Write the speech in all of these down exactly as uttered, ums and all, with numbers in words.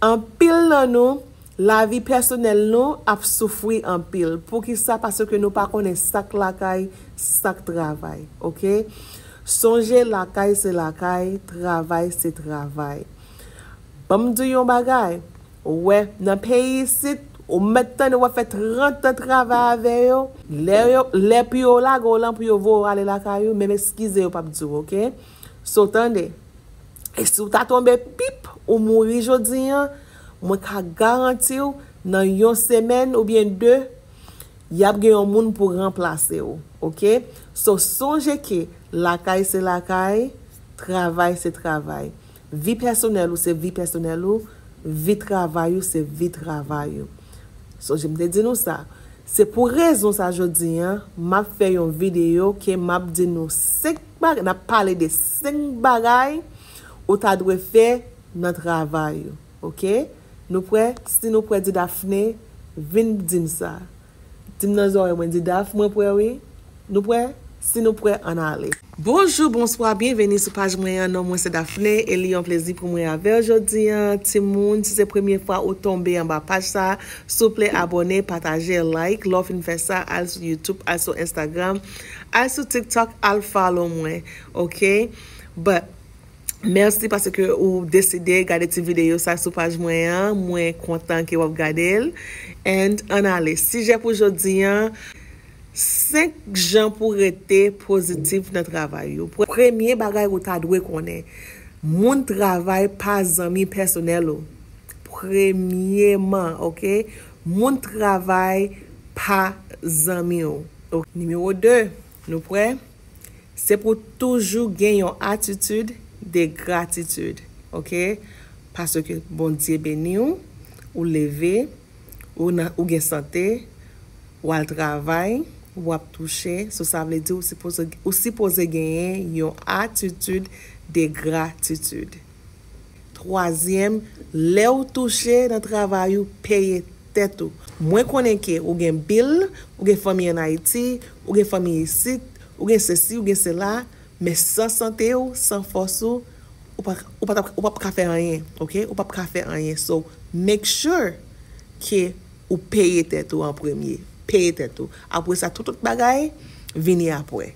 Anpil nan nou, lavi pèsonèl nou ap soufri anpil. Poukisa? Paske nou pa konnen sa k lakay, sa k travay, oke? Sonje, lakay se lakay, travay se travay. Ban m di w yon bagay, ou wè, nan peyi isit, ou mèt tande w ap fè trant an travay avè yo, lè yo, lè pou yo lage w lan, pou yo voye w ale lakay ou, menm eskize yo p ap di w, oke? So, tande, e si w ta tonbe pip, ou mouri jodi an, mwen ka garanti w, nan yon semèn oubyen de, y ap gen yon moun pou ranplase w, oke? So, sonje ke lakay se lakay, travay se travay. Vi pèsonèl ou se vi pèsonèl ou, vi travay ou se vi travay ou. Sonje m te di nou sa. Se pou rezon sa jodi an, m ap fè yon videyo ke m ap di nou senk bagay, n ap pale de senk bagay ou ta dwe fè nan travay ou, oke? Nou prè? Si nou prè, di Daphné, vin di m sa. Di m nan zòrèy mwen, di Daph, mwen prè wi. Nou prè? Si nou prè, ann ale. Bonjou, bonswa, byenveni sou paj mwen an. Non mwen se Daphné e li yon plezi pou mwen avè w jodi an. Timoun, si se premye fwa ou tonbe anba paj sa, souple abòne, pataje, like. Lè w fin fè sa, al sou YouTube, al sou Instagram, al sou TikTok, al follow mwen, oke? But, mèsi paske ou deside gade ti videyo sa sou paj mwen an. Mwen kontan ke w ap gade l. And ann ale. Sijè pou jodi an, senk jan pou rete pozitif nan travay ou. Pre-, premye bagay ou ta dwe konnen, moun travay pa zanmi pèsonèl ou. Premyeman, oke? Moun travay pa zanmi w. Ok, nimewo de, nou prè? Se pou toujou gen yon atitid de gratitid, oke? Paske Bondye beni w, ou leve, ou nan, ou gen sante, w al travay, w ap touche, so sa vle di ou sipoze, ou sipoze genyen yon atitid de gratitid. Twazyèm, lè w touche nan travay ou, peye tèt ou. Mwen konnen ke ou gen bil, ou gen fanmi ann Ayiti, ou gen fanmi isit, ou gen sesi, ou gen sela, men san sante w, san fòs ou, ou pa, ou pa, t ap, ou p ap ka fè anyen, oke? Ou p ap ka fè anyen. So, make sure ke ou peye tèt ou an premye. Peye tèt ou. Apre sa, tout lòt bagay vini apre.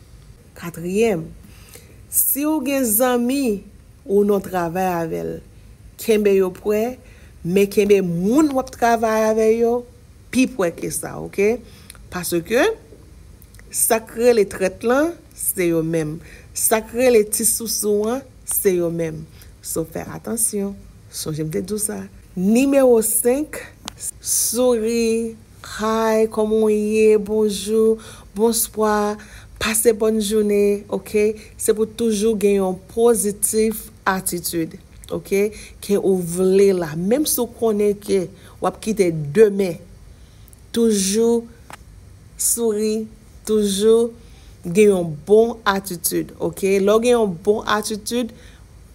Katriyèm, si w gen zanmi ou nan w travay avè l, kenbe yo prè, men kenbe moun w ap travay avè yo pi prè ke sa, oke? Paske sa k rele trèt lan, se yo menm. Sa k rele ti sousou an, se yo menm. So, fè atansyon. Sonje m te di w sa. Nimewo senk, souri. Hi, kòman w ye? Bonjou, bonswa, pase bòn jounen, oke? Se pou toujou gen yon pozitif atitid, oke? Ke ou vle la. Menm si w konnen ke w ap kite demen, toujou souri, toujou gen yon bon atitid, oke? Lè w gen yon bon atitid,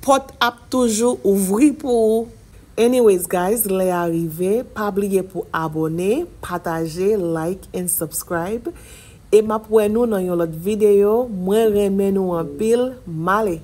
pòt ap toujou ouvri pou ou. Anyways, guys, lè a rive, pa bliye pou abòne, pataje, like and subscribe. E m ap wè nou nan yon lòt videyo. Mwen renmen nou anpil. M ale.